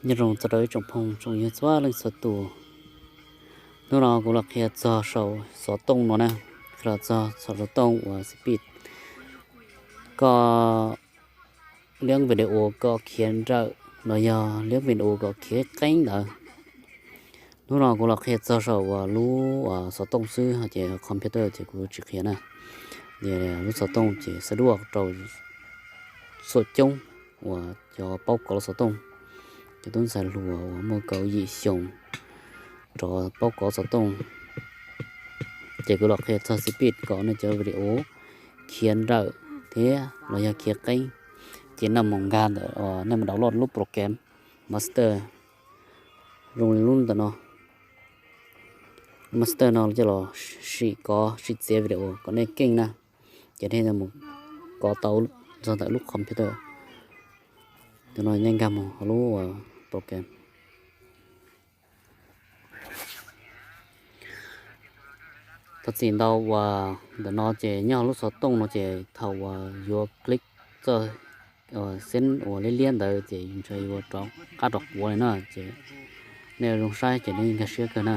Nyob zoo txog rau ib tsoom phooj tsoom ywg txhua leej txhua tus. Hnub no kuv los qhia txog saum xov tooj no na, qhia los txog saum xov tooj uas Speed. Koj liab video kom khiav nrawm los yog liab video kom khiav qeeb ntawd. Hnub no kuv los qhia txog saum uas lub xov tooj xwb, ces computer ces kuv tsis qhia na. Lub xov tooj ces xav duaj rau xuam coob uas cov paub kov lub xov tooj, cov tub ntxhais hluas uas muaj kaum yim xyoo rov paub kov xov tooj. Ces kuv los qhia txog Speed kom nej cov video khiav nrawm thiab los yog khiav qeeb. Ces nej mus nkag ntawm, nej mus download lub program Master zoo li lub ntawm no. Master no coj los sim kov sim txiav video kom nej keej na. Ces nej mus kov tau txog ntawm lub computer. Tus no nej nkag mus hauv lub program. Thov txim ntau uas ntawm no ces nyob lub xov tooj no ces thaum uas yuav click txoj xeeb uas liab liab ntawd ces ntshe yuav rov qab rov quav li na, ces nej zoo saib ces nej nkag siab kawg na.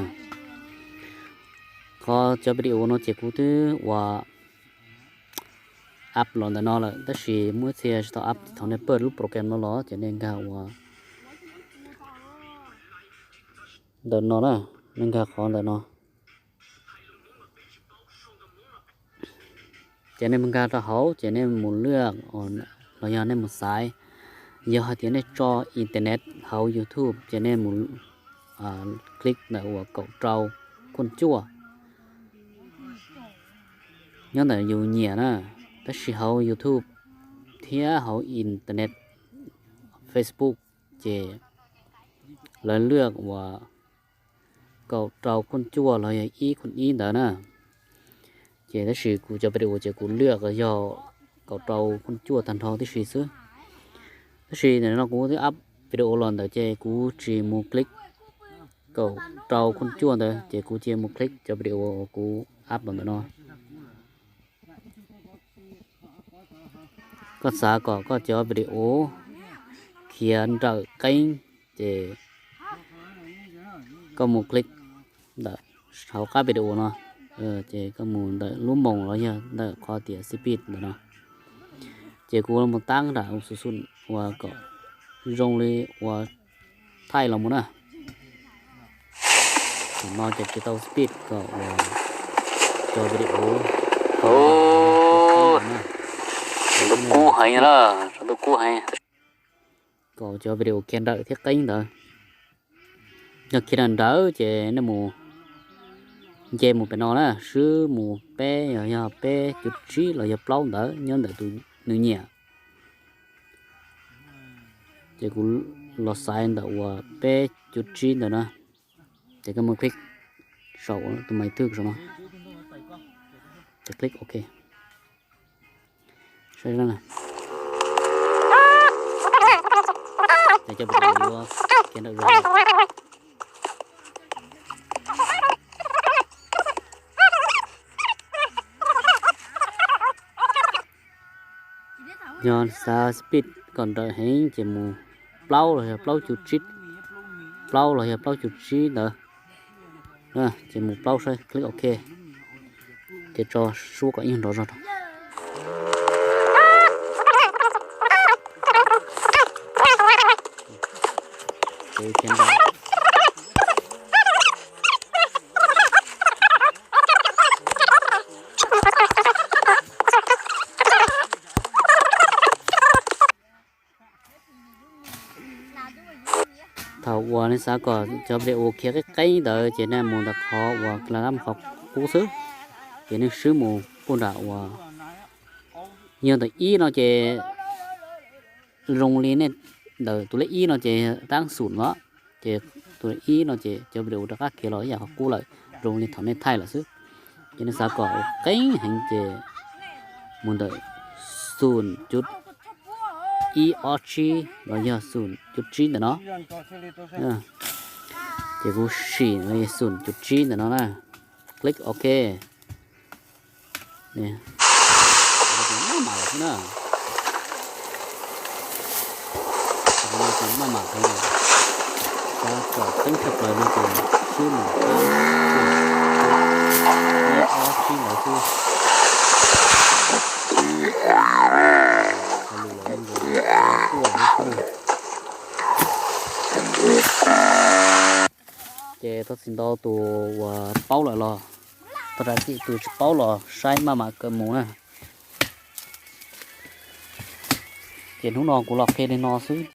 Qhov cov video no ces kuv twb ua up los ntawm no lawm, tab sis muaj ib txhia tsis tau up, thaum nej pawj lub program no los ces nej nkag ua ntawm no na, nej nkag qhov ntawm no. Ces nej mus nkag rau hauv ces nej mus lwaj los yog nej mus xaiv, yog hais tias nej tso internet hauv YouTube ces nej mus click ntawm uas kaum rau khuj cuaj nyob ntawm yus nyiam na. Tab sis hauv YouTube thiab hauv internet, Facebook ces lawv lwaj uas kaum rau khuj cuaj los yog ib khuj ib ntawd na. Ces tab sis kuv cov video ces kuv lwaj yog kaum rau khuj cuaj tag nrho tib si xwb. Tab sis nim no kuv twb up video los ntawd ces kuv tsis mus click kaum rau khuj cuaj ntawd, ces kuv cia mus click cov video uas kuv up los ntawm no. Koj xav kom koj cov video khiav nrawm qeeb ces koj mus click ntawm hauv qab video no, ces koj mus ntawm lub moos los yog ntawm qhov tias Speed ntawm no, ces kuv mus tab nram xu xu uas kom zoo li uas thaij los mus na. Thaum no ces tsis tau Speed kom uas cov video, ntuj kub heev na, ntuj kub heev, kom cov video khiav nrawm thiab qeeb ntawd. Yog khiav nrawm nrawm ces nej mus nce mus pem no na, swb mus peb, yog peb cuv tsib los yog plaub ntawd nyob ntawm tus nws nyiam. Ces kuv los xaiv ntawm uas peb cuv tsib ntawd na, ces koj mus click saum tus maiv twg saum no, ces click ok. Saib na, ces cov video yuav khiav nrawm zog. Yog xav Speed kom nrawm heev ces mus plaub los yog plaub cuv tsib, plaub los yog plaub cuv tsib ntawd, ces mus plaub saib, click ok, ces tso suab kom ib nyuag nrov zog rau. Thaum uas nej xav kom cov video khiav qeeb qeeb ntawd ces nej mus ntawm qhov uas qhov qub xwb, ces nej swb mus puag nram uas, yog ntawm ib no ces zoo li nej, ntawm tus lej ib no ces tab xum no, ces tus ib no ces cov video rov qab khiav los ib yam qhov qub lawm, zoo li thaum nej thaij lawm xwb. Ces nej xav kom qeeb heev ces mus ntawm xum cuv ib ob tsib los yog xum cuv tsib ntawm no. Ces kuv sim xum cuv tsib ntawm no na, click ok. Maj mam xwb na, maj mam heev. Tsom tseeb tshaj plaws no ces swb mus peb, peb ob tsib ntawd xwb. Hais lus lawm tuaj xwb na. Ces thov txim ntau tus uas paub lawm los, thov zam txim tus tsis paub los saib maj mam kawm mus na. Ces hnub no kuv los qhia li no xwb.